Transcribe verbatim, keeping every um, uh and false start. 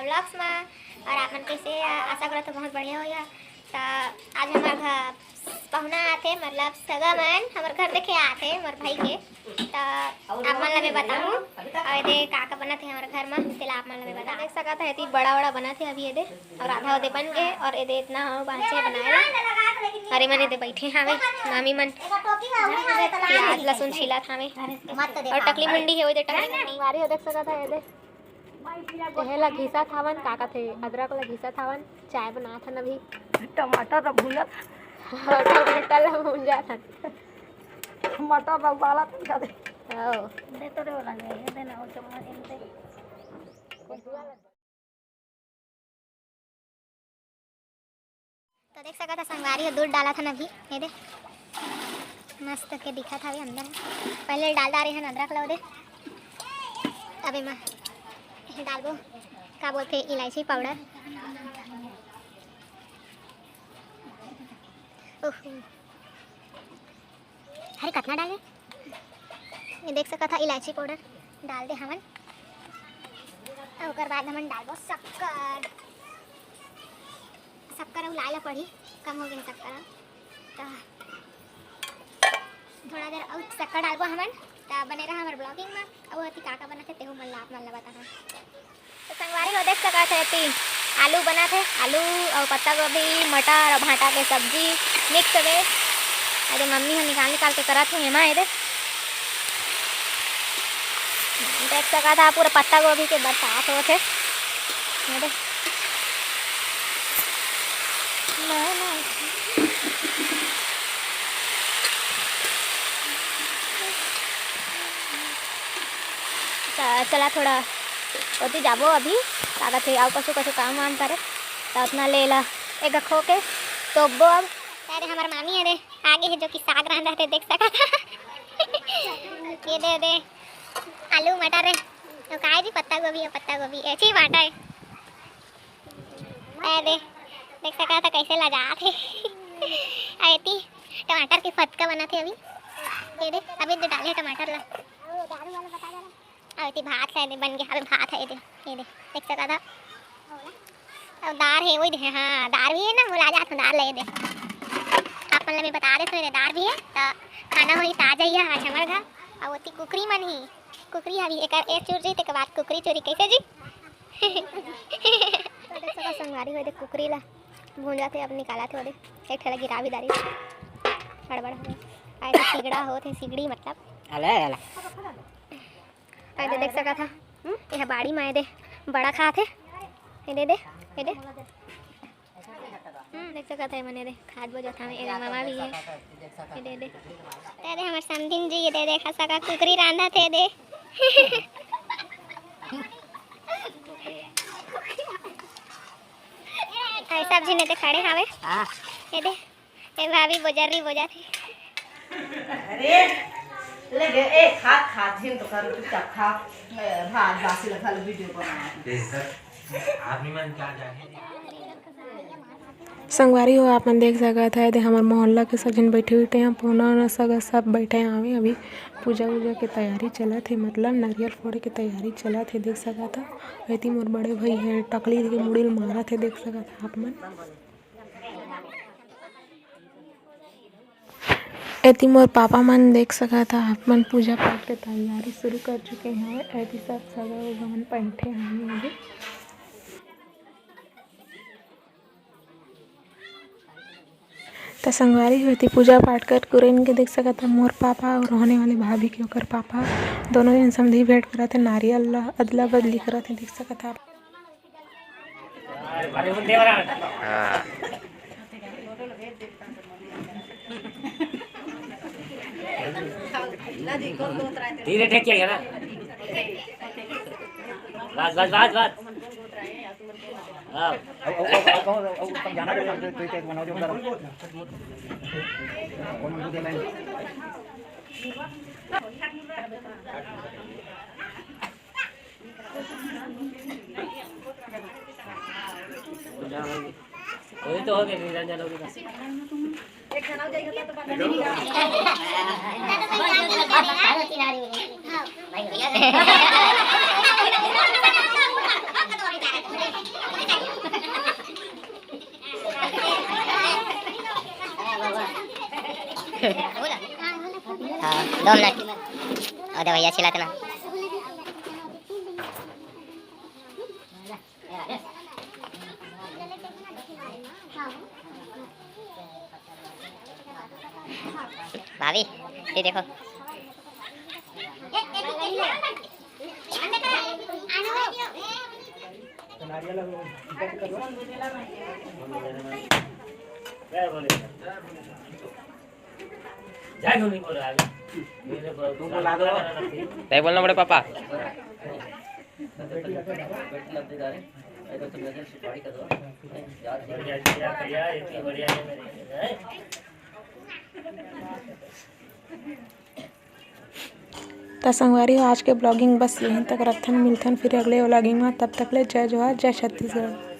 vlogs में। और आप मन कैसे, आशा करत हो बहुत बढ़िया होइहा। त आज हमर घर पहुना आथे, मतलब सगा मन हमर घर देखे आथे, मोर भाई के। त आप मन ला मैं बताहूँ, और एदे का का बनत हे हमर घर में, तेला आप मन ला मैं बताहूँ। देख सकत हे, एती बड़ा-बड़ा बनत हे अभी एदे, और आधा ओदे बन गे, और एदे इतना हो बांचे बनाए ला। अरे मन एदे बैठे हावे, मामी मन प्याज लहसुन छीलत हावे, और टकली मुंडी हे, ओदे टकली मुंडी। संगवारी हो देख सकत हे एदे, एहे ला घिसत हावन, का कथे, अदरक ला घिसत हावन, चाय बनात हन अभी। टमाटर ला भूंजत। टमाटर ला भूंजत हन। टमाटर ला उबालत हन, का दे। ओ। दे तो रे वाला, ये दे ना, वो चम्मच दे। तो देख सकत ह संगवारी हो, दूध डालत हन अभी, ये दे मस्त के दिखत हवे अंदर। पहले डाल डारे हन अदरक ला ओदे, अब एमा डालबो, का बोलथे, इलायची पाउडर। ओहो, अरे कतना डाले? ये देख सकत ह, इलायची पाउडर डाल दे हमन। अउ ओकर बाद हमन डालबो शक्कर। शक्कर अउ लाय ला पड़ही, कम हो गे शक्कर। त थोड़ा देर अउ शक्कर डालबो हमन। त बने रहा हमर vlogging में। अउ ओती का का बनत हे, तेहू मन ला, आप मन ला बताहूँ। तो संगवारी हो देख सकत हे, एती आलू बनत हे, आलू अउ पत्ता गोभी, मटर अउ भांटा के सब्जी mix में। एदे मम्मी ह निकाल निकाल के करत हे एमा, एदे देख सकत हे पूरा पत्ता गोभी के बरसात होत हे, एदे। त चला थोड़ा ओती जाबो अभी, का कथे, अउ कछु कछु काम वाम करे, त ओतना ले ला एक खो के तोपबो अब। अरे हमर मामी एदे आगे हे, जो कि साग रांधत हे, देख सकत ह। ये दे, दे आलू मटर हे, तो काय जी, पत्ता गोभी हे, पत्ता गोभी हे, छी बांटा हे। ए दे, देख सकत ह कैसे लजात हे। अउ एती टमाटर के फतका बनत हे अभी। ये दे, अभी तो डाले हे टमाटर ला। अउ एती भात हे, दे बन गे, अभी भात हे, ये दे, ये दे, देख सकत ह। अउ दार हे, वही दे, हाँ, दार भी हे ना, भुला जात हूँ, दार ले दे। आप मन ला मैं बता देत हूँ, ये दे, दार भी हे, त खाना होही ताजा ही हे आज हमर घर। अउ ओती कुकरी मन ही, कुकरी अभी एकर एक चुर जी, तेकर बाद कुकरी चुरी, कैसे जी? तो देख सकत संगवारी हो, ये दे कुकरी ला भूंजत हे, अब निकालत हे, ओदे एक ठे ला गिरा भी डारी, हड़बड़ हवे। आ, ये दे सिगड़ा होत हे, सिगड़ी मतलब। अले, अले। आ, ये दे देख सकत ह, हम्म? ये बाड़ी में ये दे बड़ा खात हे। ये दे, दे, ये दे। हम्म, देख सकत हे, मने दे, खात बजत हवे, एदे मामा भी हे। ये दे, दे। ये दे, हमर समधिन जी, ये दे, देखा सका, कुकरी रांधत हे, दे। अउ सब झिन एदे खड़े हवे। हाँ। ये दे, ये भाभी बोजर रही, बोजर रही। अरे, ले गे, ए, खा, खा, झिन तो कर, चुपचाप खा। ए, भात बासी लगा लो, video बना। संगवारी हो, आप मन देख सकत हे, एदे हमर मोहल्ला के सब झन बैठे उठे हे, पहुना उना सगा सब बैठे हवे। अभी पूजा उजा के तैयारी चलत हे, मतलब नारियल फोड़े के तैयारी चलत हे, देख सकत ह। एती मोर बड़े भाई हे, टकली के मुड़ी ल मारत हे, देख सकत ह आप मन। एती मोर पापा मन देख सकत ह, आप मन पूजा पाठ के तैयारी शुरू कर चुके हवे। एती सब सगा उगा मन बैठे हवे अभी। त संगवारी हो, एती पूजा पाठ कर कुरेन के देख सकत ह, मोर पापा अउ होने वाली भाभी के ओकर पापा, दोनों झन समधी भेंट करत हे, नारियल ला अदला बदली करत हे, देख सकत ह आप। हाँ। धीरे ठेक किया गया ना। बस, बस, बस, बस। हाँ। वही तो हो गया, निरंजन हो गया। दो मिनट। अउ दे भैया, चिल्लाते ना। भाभी, ये देखो। नहीं बोलना बड़े पापा। त संगवारी हो, आज के vlogging बस यहीं तक रखथन। मिलथन फिर अगले vlogging में। तब तक ले जय जोहार, जय छत्तीसगढ़।